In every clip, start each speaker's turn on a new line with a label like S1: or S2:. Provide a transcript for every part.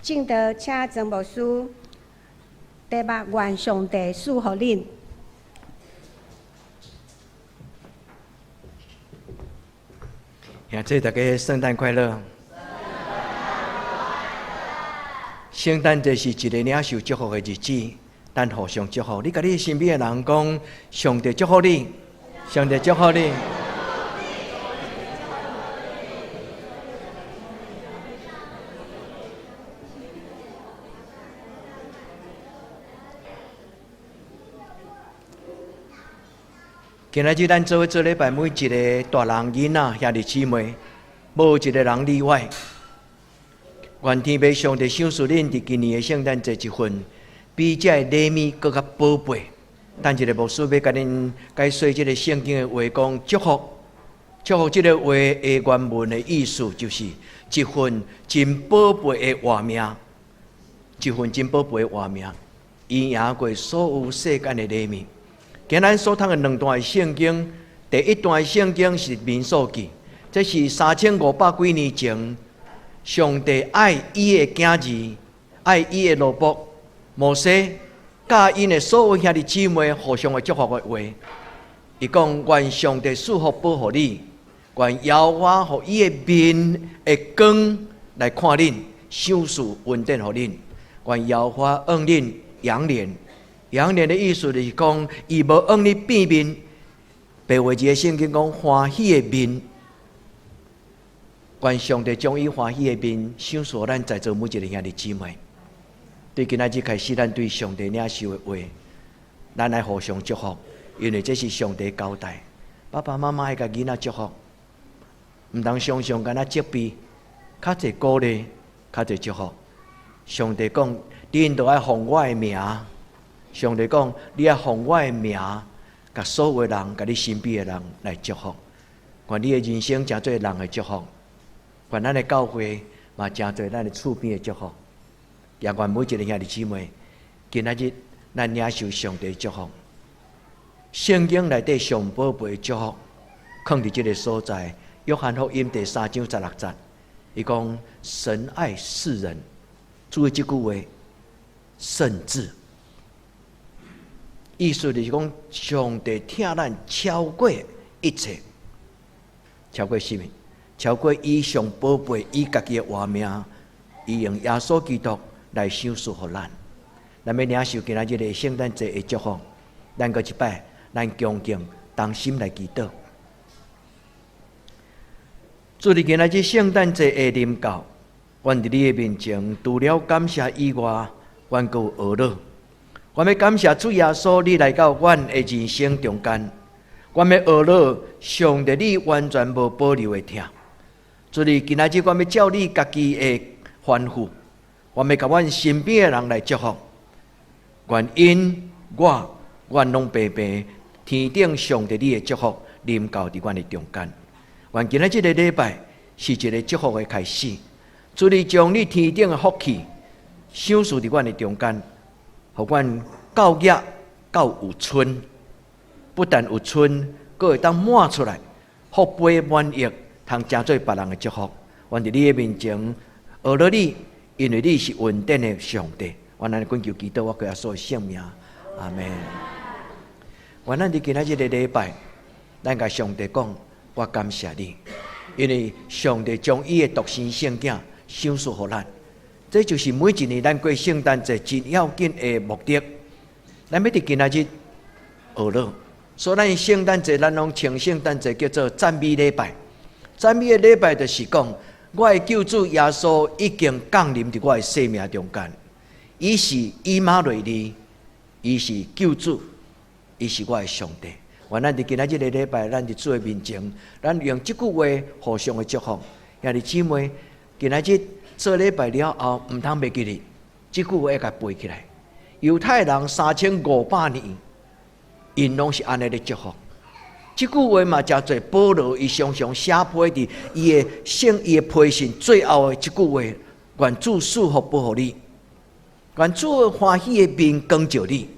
S1: 正道請曾牧師，題目願上帝賜福恁。
S2: 兄弟大家聖誕快樂！聖誕節是一個領受祝福的日子，咱互相祝福。你共你身邊的人講，上帝祝福你，上帝祝福你。今仔日咱做伙做禮拜，每一個大人、囡仔、兄弟姊妹，無一個人例外。願天父上帝賞賜恁佇今年的聖誕節一份，比這个禮物閣較寶貝。等一下牧師欲共恁解說這个聖經的話，講祝福，祝福這个話的原文的意思，就是一份真寶貝的活命，一份真寶貝的活命，伊贏過所有世間的禮物。今咱所讀的兩段聖經，第一段聖經是民數記，這是3500幾年前，上帝愛伊的囝兒，愛伊的奴僕摩西，佮𪜶的所有兄弟姊妹互相的祝福的話。伊講願上帝賜福保護你，願耶和華予伊的面的光來看恁，賞賜恩典予恁，願耶和華向恁仰臉。仰臉的意思就是講，伊無向你變面，白話字的聖經講歡喜的面。願上帝將伊歡喜的面賞賜咱在座每一個兄弟姊妹。對今仔日開始，咱對上帝領受的話，咱來互相祝福，因為這是上帝交代。爸爸媽媽愛共囡仔祝福，毋通常常干焦責備，較濟鼓勵，較濟祝福。上帝講，恁著愛奉我的名。上帝講，你愛奉我的名，共所有的人，共你身邊的人來祝福。願你的人生成做人的祝福，願咱的教會嘛成做咱的厝邊的祝福。也願每一個兄弟姊妹，今仔日咱領受上帝祝福。聖經內底上寶貝的祝福，囥佇這个所在。約翰福音第三章十六節，伊講神愛世人，注意這句話，甚至。意思就是講，上帝疼咱超過一切，超過啥物？超過伊上寶貝，伊家己的活命，伊用耶穌基督來賞賜予咱。咱欲領受今仔日的聖誕節的祝福，咱閣一擺，咱恭敬同心來祈禱。主，佇今仔日聖誕節的臨到，阮佇你的面前，除了感謝以外，阮閣有懊惱。阮欲感謝主耶穌，你來到阮的人生中間。阮欲懊惱，上帝你完全無保留的疼。主你今仔日，阮欲照你家己的吩咐，阮欲共阮身邊的人來祝福。願𪜶我，阮攏平平天頂上帝你的祝福臨到佇阮的中間。願今仔這个禮拜是一个祝福的開始。主你將你天頂的福氣賞賜佇阮的中間。予阮夠額夠有賰，不但有賰，閣會當滿出來，福杯滿溢，通成做別人的祝福。願佇你的面前，學了你，因為你是恩典的上帝。願咱懇求祈禱，我耶穌的聖名，阿門。願咱佇今仔這个禮拜，咱共上帝講，我感謝你，因為上帝將伊的獨生聖囝賞賜予咱。這就是每一年咱過聖誕節真要緊的目的。咱欲佇今仔日學樂，所以咱聖誕節咱攏稱聖誕節叫做讚美禮拜。讚美的禮拜就是講，我的救主耶穌已經降臨佇我的生命中間，伊是以馬內利，伊是救主，伊是我的上帝。願咱佇今仔這個禮拜，咱佇主的面前，咱用這句話互相的祝福。兄弟姊妹，今仔日。做禮拜了後，毋通袂記得，這句話愛共背起來。猶太人3500年，𪜶攏是按呢咧祝福。這句話嘛，誠濟保羅伊常常寫批佇伊的聖伊的批信最後的這句話：願主賜福保護你，願主歡喜的面光照你。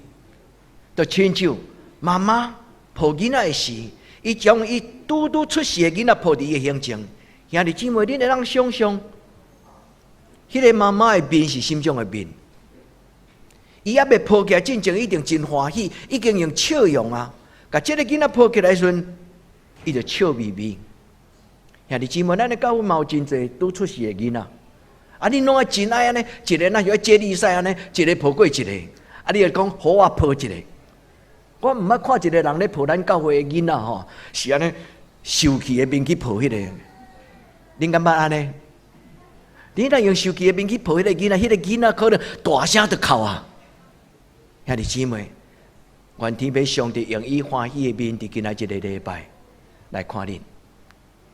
S2: 就親像媽媽抱囡仔的時，伊將伊拄拄出世的囡仔抱佇伊的胸前。兄弟姊妹，恁會當想像？彼个媽媽的面是啥物種的面？伊猶未抱起來進前，一定真歡喜，已經用笑容啊！共這个囡仔抱起來時陣，伊就笑眯眯。兄弟姊妹，咱的教會嘛有真濟拄出世的囡仔，啊，恁攏愛真愛按呢，一个若像接力賽按呢，一个抱過一個，啊，你就講予我抱一個。我毋捌看一個人咧抱咱教會的囡仔吼，是按呢受氣的面去抱彼個。恁敢捌按呢？你若用受氣的面去抱彼個囡仔，彼個囡仔可能大聲就哭啊！兄弟姊妹，願天父上帝用伊歡喜的面，佇今仔這個禮拜來看恁。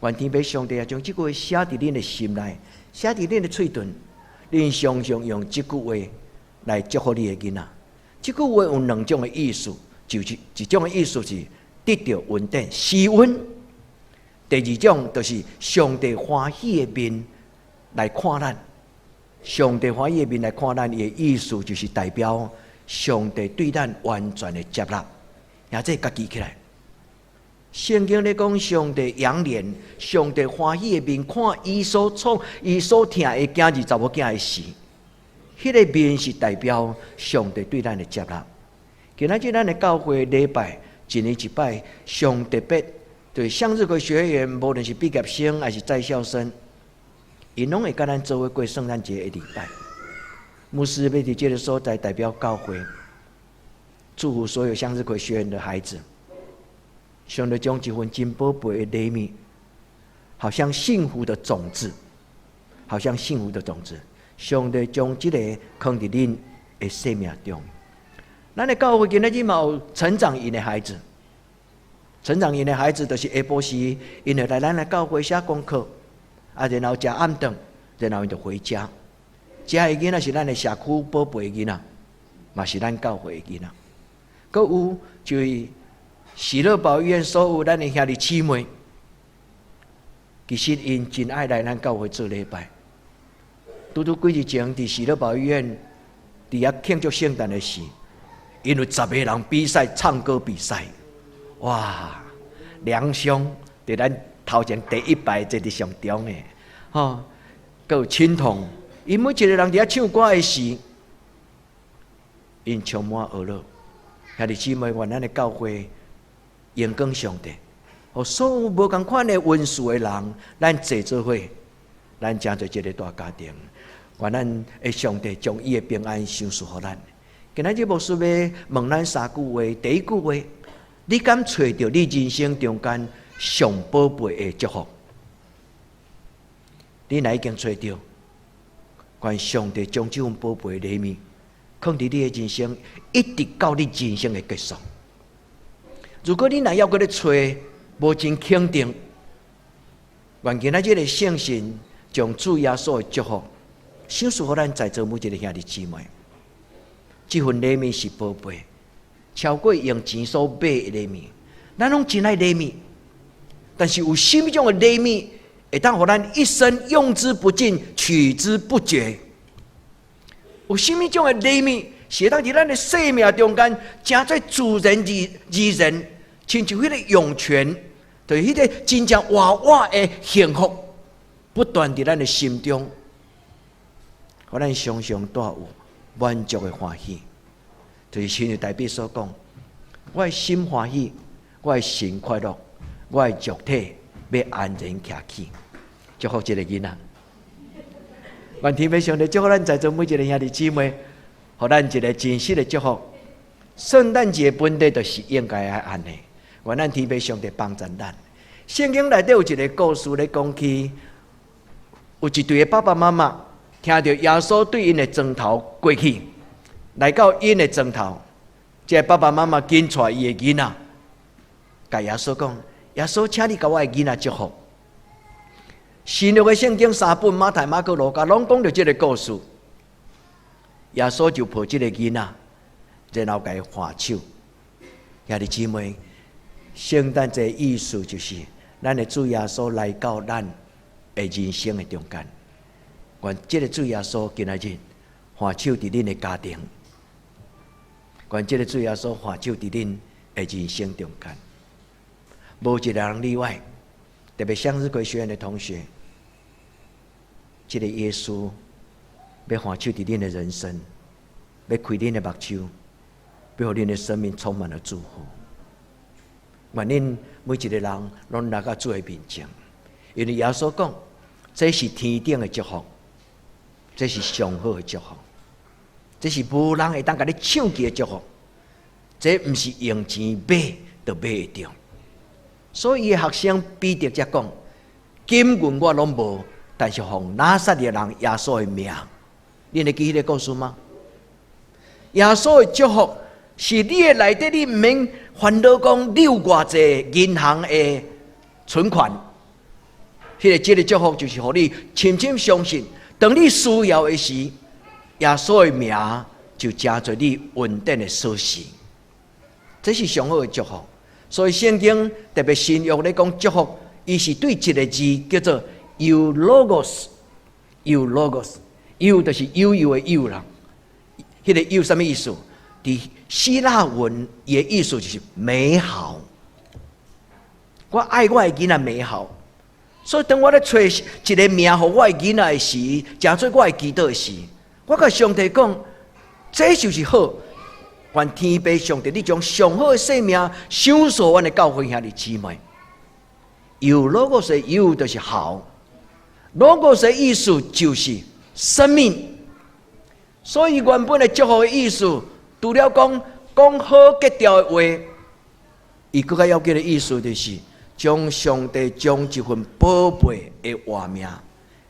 S2: 願天父上帝也將這句話寫佇恁的心內，寫佇恁的喙唇，恁常常用這句話來祝福你的囡仔。這句話有兩種的意思，就是一種的意思是得著恩典、施恩；第二種就是上帝歡喜的面來看咱。上帝歡喜的面來看咱，伊的意思就是代表上帝對咱完全的接納，也這共記起來。聖經咧講，上帝仰臉，上帝歡喜的面看伊所創、伊所疼的囝兒、查某囝的時，彼個面是代表上帝對咱的接納。今仔日咱的教會禮拜，一年一擺上特別，對向日葵學員，無論是畢業生還是在校生，𪜶攏會佮咱做伙過聖誕節的禮拜。牧師欲佇這个所在代表教會，祝福所有向日葵學院的孩子。上帝將這份真寶貝的禮物，好像幸福的種子，好像幸福的種子。上帝將這个囥佇恁的生命中。咱的教會今仔日嘛有成長營的孩子，成長營的孩子就是下晡時，𪜶會來咱的教會寫功課，啊，然後食暗頓，然後𪜶就回家。這的囡仔是咱的社區寶貝囡仔，嘛是咱教會的囡仔。閣有就是喜樂寶醫院所有咱的兄弟姊妹，其實𪜶真愛來咱教會做禮拜。拄拄幾日前，佇喜樂寶醫院佇遐慶祝聖誕的時，𪜶有十個人比賽唱歌比賽，哇！兩雙佇咱頭前第一排坐佇上中的，吼，閣有青銅，𪜶每一個人佇遐唱歌的時，𪜶充滿歡樂。兄弟姊妹，願咱的教會榮光上帝，予所有無仝款的恩賜的人，咱坐做伙，咱成做這個大家庭。願咱的上帝將伊的平安賞賜予咱。今仔日牧師欲問咱三句話，第一句話，你敢揣著你人生中間上寶貝的祝福？你若已經揣著，願上帝將這份寶貝的禮物，囥佇你的人生，一直到你人生的結束。如果你若猶閣咧揣，無真肯定，願今仔日的聖神將主耶穌的祝福，賞賜予咱在座每一個兄弟姊妹。這份禮物是寶貝，超過用錢所買的禮物。咱攏真愛禮物，但是有啥物種的禮物，會當予咱一生用之不盡、取之不絕？有啥物種的禮物，是會當佇咱的生命中間，成做自然而然，親像彼個湧泉，就是彼個真正活活的幸福，不斷佇咱的心中，予咱常常帶有滿足的歡喜。就是親像大衛所講：我的心歡喜，我的神快樂，我的肉體欲安然徛起。祝福這个囡仔。願天父上帝祝福咱在座每一個兄弟姊妹，予咱一個真實的祝福。聖誕節本底就是應該愛按呢。願咱天父上帝幫助咱。聖經內底有一个故事咧講起，有一對的爸爸媽媽聽著耶穌對𪜶的庄頭過去，來到𪜶的莊頭，這个爸爸媽媽緊帶伊的囡仔，共耶穌講：耶穌，請你共我的囡仔祝福。新約的聖經三本，馬太、馬可、路加，攏講著這个故事。耶穌就抱這个囡仔，然後共伊挽手。兄弟姊妹，聖誕節意思就是咱的主耶穌來到咱的人生的中間。願這个主耶穌今仔日挽手佇恁的家庭，願這个主耶穌挽手佇恁的人生中間，無一个人例外。特別向日葵學院的同學，這个耶穌欲按手佇恁的人生，欲開恁的目睭，欲予恁的生命充滿了祝福。願恁每一个人攏來到主的面前，因為耶穌講，這是天頂的祝福，這是上好的祝福，這是無人會當共你搶去的祝福，這毋是用錢買就買會著。所以伊的學生彼得才講：金銀我攏無，但是奉拿撒勒人耶穌的名，你會記彼个故事嗎？耶穌的祝福是你的內底，你毋免煩惱講你有偌濟銀行的存款。彼个這个祝福就是予你深深相信，當你需要的時，耶穌的名就成做你穩定的鎖匙。這是上好的祝福。所以聖經特別新約咧講祝福，伊是對一个字叫做 εὐλογός，εὐλογός，eu 就是悠悠的悠啦。彼个 eu 啥物意思？佇希臘文伊的意思就是美好。我愛我的囡仔美好，所以當我咧揣一个名予我的囡仔的時，成做我的祈禱的時，我共上帝講，這就是好。願天父上帝，你將上好的生命賞賜阮的教會兄弟姊妹。εὐλογός 的 eu 就是好，logos 的意思就是生命。所以原本的祝福的意思，除了講講好格調的話，伊閣較要緊的意思就是將上帝將這份寶貝的活命、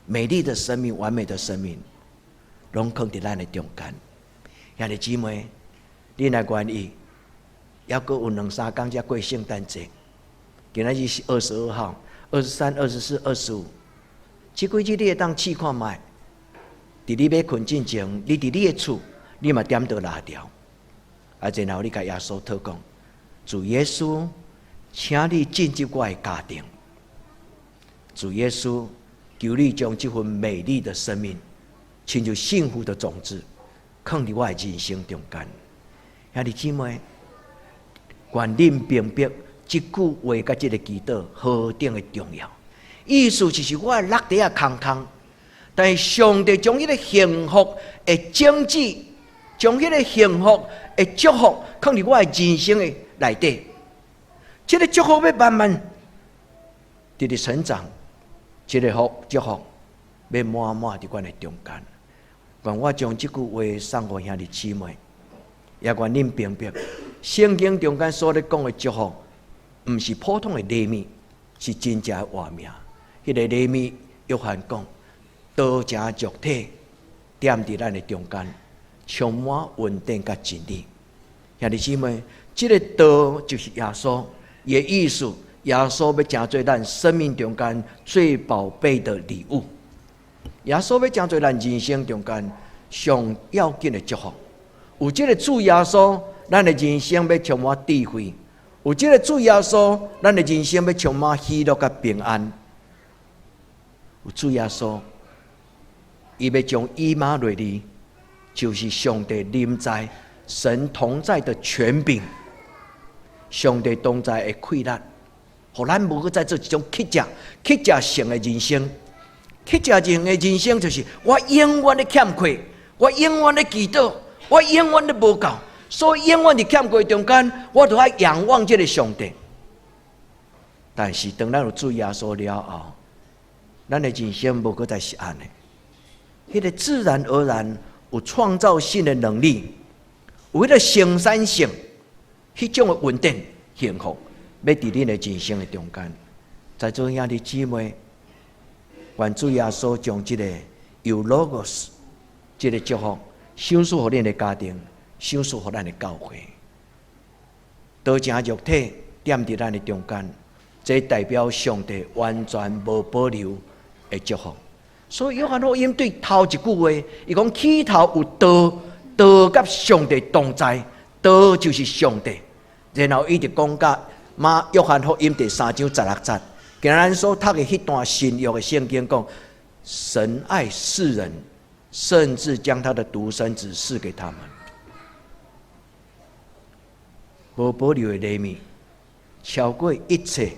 S2: 美麗的生命、完美的生命，攏囥佇咱的中間。兄弟姊妹，你若願意，猶閣有兩三工才過聖誕節。今仔日是22號、23、24、25，這幾日你會當試看覓。佇你欲睏進前，你佇你的厝，你嘛點著蠟燭。啊，然後你共耶穌禱告，主耶穌，請你進入我的家庭。主耶穌，求你將這份美麗的生命，親像幸福的種子，囥佇我的人生中間。兄弟姊妹，願恁明白這句話佮這个祈禱何等的重要。意思就是我的落地仔空空，但是上帝將彼个幸福的種子，將彼个幸福的祝福，囥佇我的人生的內底。這个祝福欲慢慢直直成長，這个福祝福欲滿滿佇阮的中間。願我將這句話送予兄弟姊妹，也願恁明白，聖經中間所咧講的祝福，毋是普通的禮物，是真正的活命。彼个禮物，約翰講，道成肉體，踮佇咱的中間，充滿恩典佮真理。兄弟姊妹，這个道就是耶穌，伊的意思，耶穌欲成做咱生命中間最寶貝的禮物。耶穌欲成做咱人生中間上要緊的祝福。有這个主耶穌，咱的人生欲充滿智慧；有這个主耶穌，咱的人生欲充滿喜樂佮平安。有主耶穌，伊欲將以馬內利，就是上帝臨在、神同在的權柄，上帝同在的氣力，予咱無閣再做一種乞食、乞食性的人生。乞食性的人生就是我永遠咧欠缺，我永遠咧祈禱，我永遠咧無夠，所以永遠佇欠缺中間，我都愛仰望這个上帝。但是當咱有主耶穌了後，咱的人生無閣再是按呢，彼个自然而然有創造性的能力，有彼个生產性，彼種的穩定幸福，欲佇恁的人生的中間。在座兄弟姊妹，願主耶穌將這个 εὐλογός 這个祝福，賞賜予恁的家庭，賞賜予咱的教會。道成肉體踮佇咱的中間，這代表上帝完全無保留的祝福。所以約翰福音對頭一句話，伊講起頭有道，道佮上帝同在，道就是上帝。然後伊就講到馬約翰福音第三章十六節，今仔咱所讀的彼段新約的聖經講，神愛世人，甚至將他的獨生子賜給他們，無保留的禮物，超過一切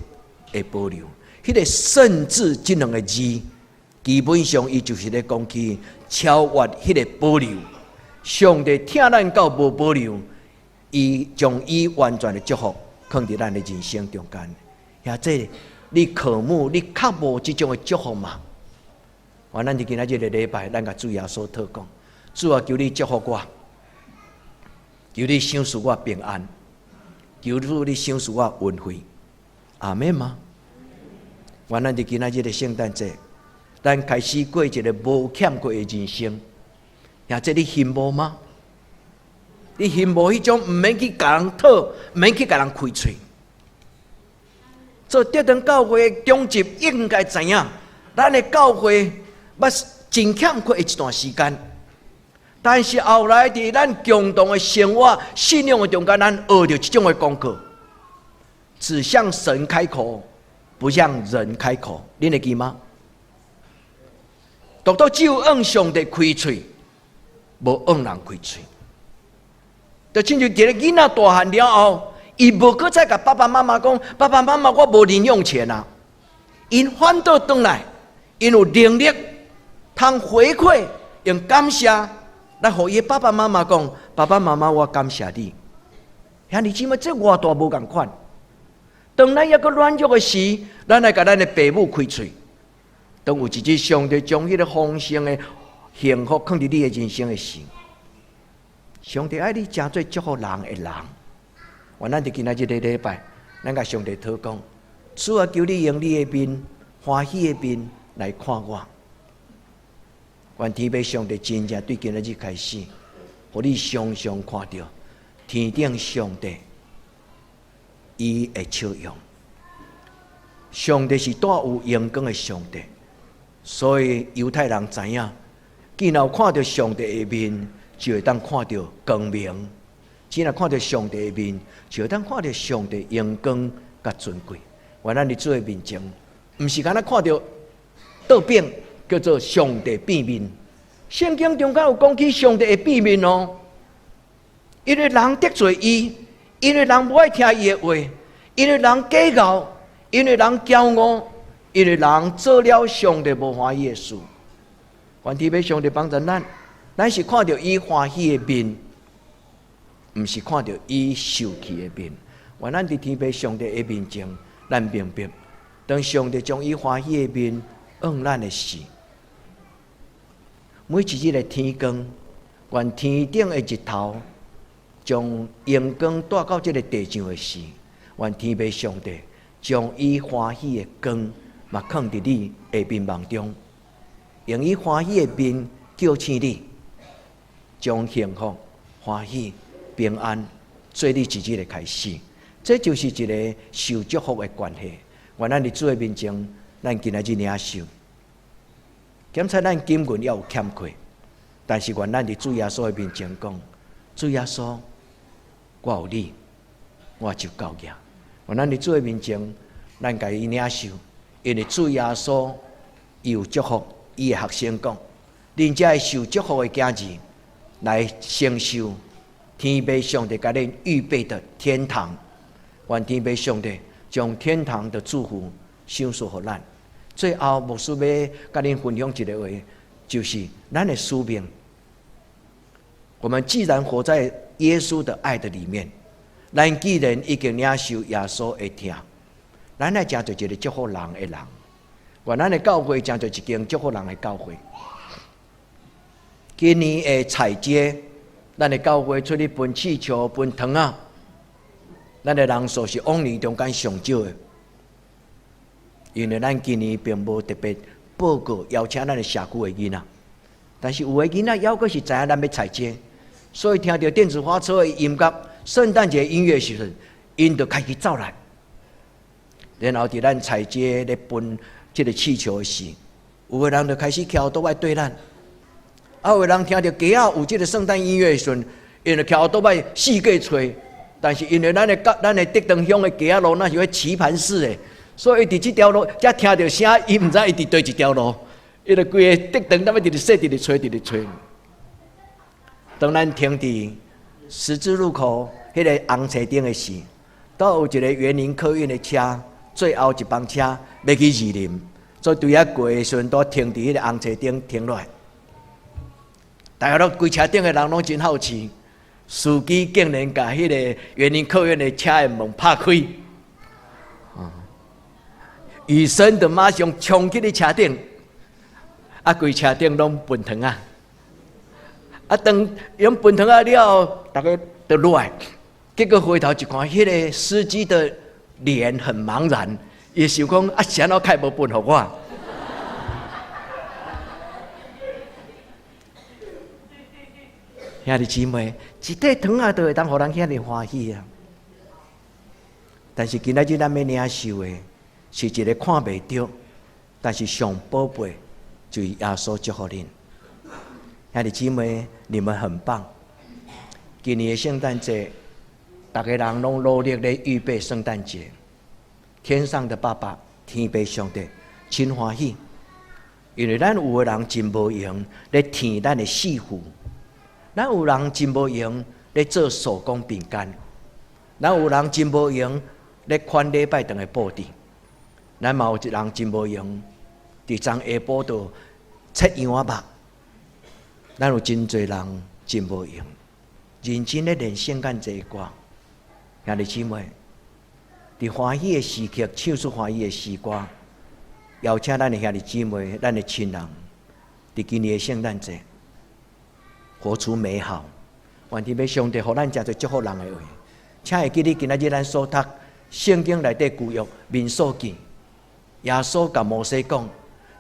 S2: 的保留。彼个甚至這兩个字，基本上伊就是咧講起超越彼个保留。上帝疼咱到無保留，伊將伊完全的祝福囥佇咱的人生中間。兄弟，你渴慕、你渴慕這種的祝福嗎？願咱佇今仔這個禮拜，咱共主耶穌禱告：主啊，求你祝福我，求你賞賜我平安，求主你賞賜我恩惠。阿們嗎？願咱佇今仔這個聖誕節，咱開始過一個無欠缺的人生。兄弟，你羨慕嗎？你羨慕彼種毋免去共人討，毋免去共人開喙。做德堂教會的長執應該知影，咱的教會捌真欠缺一段時間，但是後來佇咱共同的生活、信仰的中間，咱學著這種的功課，只向神開口，不向人開口。恁會記嗎？獨獨只有向上帝開喙，無向人開喙。就親像一个囡仔大漢了後，伊無閣再共爸爸媽媽講：“爸爸媽媽，我無零用錢啊。”𪜶反倒轉來，𪜶有能力通回饋，用感謝來予伊爸爸媽媽講：“爸爸媽媽，我感謝你。”兄弟姊妹，這偌大無仝款。當咱猶閣軟弱的時，咱來共咱的爸母開喙。當有一日上帝將彼个豐盛的幸福囥佇你的人生的時，上帝愛你成做祝福人的人。願咱佇今仔這个禮拜，咱共上帝禱告：主啊，求你用你的面，歡喜的面來看我。願天父上帝真正對今仔日開始，予你常常看著天頂上帝伊的笑容。上帝是帶有榮光的上帝，所以猶太人知影，既然有看著上帝的面，就會當看著光明；只若看著上帝的面，就會當看著上帝榮光佮尊貴。願咱佇主的面前，毋是干焦看著倒反，叫做上帝變面。聖經中間有講起上帝會變面哦，因為人得罪伊，因為人無愛聽伊的話，因為人計較，因為人驕傲，因為人做了上帝無歡喜的事。願天父上帝幫助咱，咱是看著伊歡喜的面，毋是看著伊受氣的面。願咱佇天父上帝的面前，咱明白，當上帝將伊歡喜的面向咱的時，每一日的天光，願天頂的日頭將榮光帶到這个地上的時，願天父上帝將伊歡喜的光嘛囥佇你的面目中，用伊歡喜的面叫醒你，將幸福、歡喜、平安做你一日的開始。這就是一个受祝福的關係。願咱佇主的面前，咱今仔日領受。檢查咱金銀也有欠缺，但是願咱佇主耶穌的面前講：主耶穌，我有你，我就夠額。願咱佇主的面前，咱共伊領受，因為主耶穌伊有祝福伊的學生講：恁這受祝福的囝兒來承受天父上帝共恁預備的天堂。願天父上帝將天堂的祝福賞賜予咱。最後，牧師欲共恁分享一个話，就是咱的使命。我們既然活在耶穌的愛的裡面，咱既然已經領受耶穌的疼，咱來成做一个祝福人的人。願咱的教會成做一間祝福人的教會。今年的踩街，咱的教會出去分氣球、分糖仔，咱的人數是往年中間上少的，因為咱今年並無特別報告邀請咱的社區的囡仔，但是有的囡仔猶閣是知影咱欲踩街，所以聽著電子花車的音樂、聖誕節音樂時陣，𪜶就開始走來，然後佇咱踩街咧分這个氣球的時，有的人就開始騎歐多擺對咱，啊，有的人聽著街仔有這个聖誕音樂的時陣，𪜶就騎歐多擺四界揣。但是因為咱的德堂鄉的街仔路，那是彼棋盤式的，所以佇這條路，才聽著聲，伊毋知伊佇佗一條路，伊就規个德堂踮咧直直踅，直直揣，直直揣。當咱停佇十字路口彼个紅青燈的時，都有一个員林客運的車，最後一班車欲去士林，所以對遐過的時陣，都停佇彼个紅青燈停落來。大家攏規車頂的人攏真好奇，司機竟然共彼个員林客運的車的門拍開，雨神就馬上衝去咧車頂，啊，規車頂攏分糖仔，啊，當用分糖仔了後，逐家就落來，結果回頭一看，彼个司機的臉很茫然，伊想講啊，是按怎開無分予我？兄弟姊妹，一塊糖仔就會當予人遐爾歡喜啊！但是今仔日咱欲領受的，是一个看袂著，但是上寶貝，就是耶穌祝福恁。兄弟姊妹，你們很棒！今年的聖誕節，逐家人攏努力咧預備聖誕節。天上的爸爸，天父上帝，真歡喜，因為咱有的人真無閒咧添咱的四副。咱有人真無閒咧做手工餅乾，咱有人真無閒咧款禮拜堂的布置，咱嘛有一人真無閒佇昨下晡就切羊仔肉，咱有真濟人真無閒，認真咧練聖誕節歌，兄弟姊妹，佇歡喜的時刻唱出歡喜的詩歌，邀請咱的兄弟姊妹、咱的親人，佇今年的聖誕節，活出美好，願天父上帝予咱誠濟祝福人的話，請會記得今仔日咱所讀聖經內底舊約民數記，耶穌共摩西講：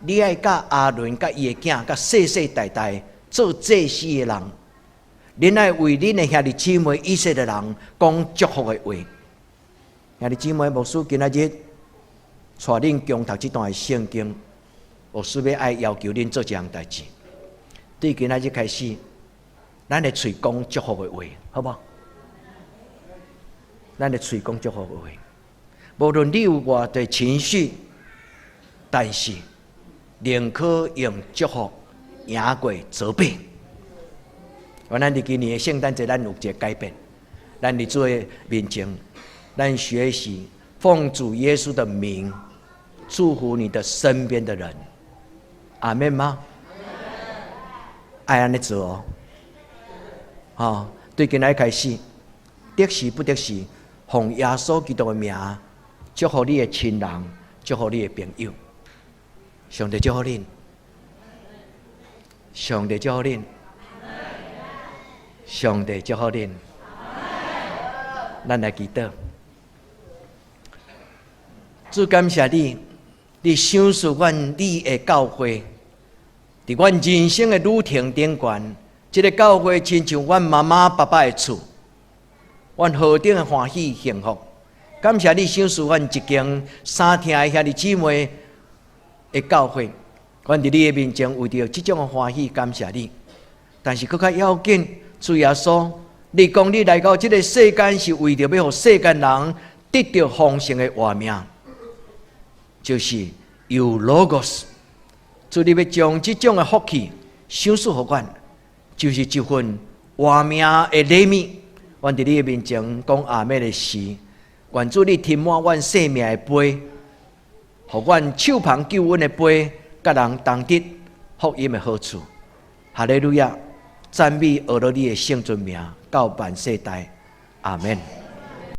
S2: 你愛佮亞倫佮伊的囝佮世世代代做祭司的人，恁愛為恁的兄弟姊妹以色列人講祝福的話。兄弟姊妹，牧師今仔日帶恁共讀這段的聖經，牧師欲愛要求恁做一項代誌，對今仔日開始。咱的喙講祝福的話，好無？咱的喙講祝福的話，無論你有偌濟情緒，但是寧可用祝福贏過責備。咱佇今年的聖誕節，咱有一個改變。咱佇主的面前，咱學習奉主耶穌的名祝福你的身邊的人。阿們嗎？愛按呢做哦。吼，對今仔開始，得時不得時，奉耶穌基督的名，祝福你的親人，祝福你的朋友。上帝祝福恁，上帝祝福恁，上帝祝福恁。咱來祈禱，主感謝你，你賞賜阮你的教會，佇阮人生的旅程頂懸。這个教會親像阮媽媽、爸爸的厝，阮何等的歡喜幸福！感謝你賞賜阮一間三廳的兄弟姊妹的教會，阮佇你的面前為著這種的歡喜感謝你。但是閣較要緊，主耶穌，你講你來到這个世間是為著欲予世間人得著豐盛的活命，就是有 Logos。主你欲將這種的福氣賞賜予阮。就是這份活命的禮物，阮佇你的面前講阿們的時，願主你添滿阮生命的杯，予阮手捧救恩的杯，佮人同得福音的好處。哈利路亞，讚美阿羅你的聖尊名，到萬世代，阿們。